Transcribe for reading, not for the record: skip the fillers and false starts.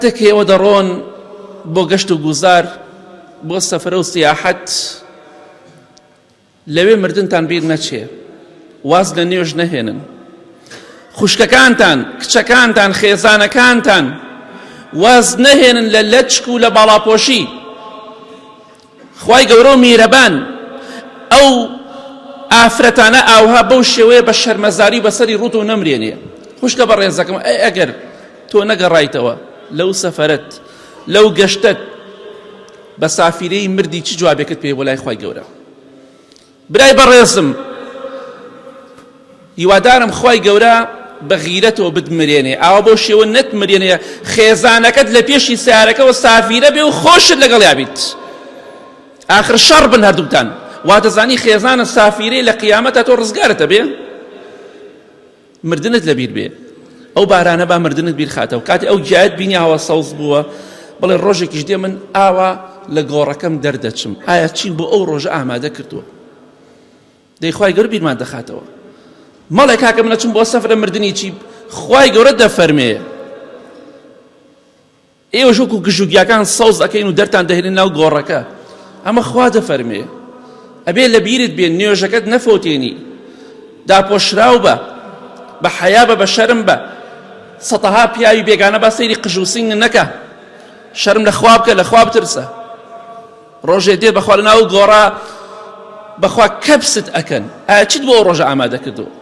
کاتێک کە ئێوە دەڕۆن بۆ گەشت و گوزار، بۆ سەفرە و سیاحەت، لەوێ مردنتان بیر نەچێ، واز لە نوێژ نەهێنن. خوشکەکانتان، کچەکانتان، خێزانەکانتان واز نەهێنن لە لەچک و لە باڵاپۆشی. خوای گەورە و میرەبان ئەو ئافرەتانە ئاوها بەو شێوەیە بە شەرمەزاری بەسەری ڕووت و نەمرێنێ. خوشکە بەڕێزەکەم، ئەی ئەگەر تۆ نەگەڕایتەوە لەو سەفەرەت، لەو گەشتەت، بە سافیرەی مردی چ جوابێکت پێ بۆ لای خوای گەورە؟ برای بەڕێزم هیوادارم خوای گەورە بە غیرەتەوە بتمرێنێ، ئاوا بەو شێوە نەتمرێنێ خێزانەکەت لە پێشی سیارەکەوە سافیرە بێ و خۆشت لەگەڵیا بیت. ئاخر شەڕ بن هەردووکتان، وا دەزانی خێزانە سافیرەی لە قیامەتا تۆ ڕزگارتە بێ؟ مردنت لەبیر بێ ئەو بارانە با مردنت بیر خاتەوە کاتی ئەو گیایەت بینی ئاوا سەوز بووە بڵێ ڕۆژێکیش دێ من ئاوا لە گۆڕەکەم دەردەچم ئایا چین بۆ ئەو ڕۆژە ئامادە کردووە دەی خوای گەورە بیرمان دەخاتەوە مەڵێ کاکە من ئەچم بۆ سەفرە مردنی چی خوای گەورە دەفەرمێ ئێوەش وەکو گژوگیاکان سەوز ئەکەین و دەرتان دەهێنین ناو گۆڕەکە. ئەمە خوا دەفەرمێ. ئەبێ لە بیرت بێ نوێژەکەت نەفەوتێنی. داپۆشراو بە. بە حەیا بە بە شەرم بە. سەتەها پیاوی بێگانە با سەیری قژ و سینگ نەکە. شەرم لە خوا بکە لە خوا بترسە. ڕۆژێ دێ بەخوا لە ناو گۆڕا بەخوا کەپست ئەکەن. ئایا چیت بۆ ئەو ڕۆژە ئامادە کردووە؟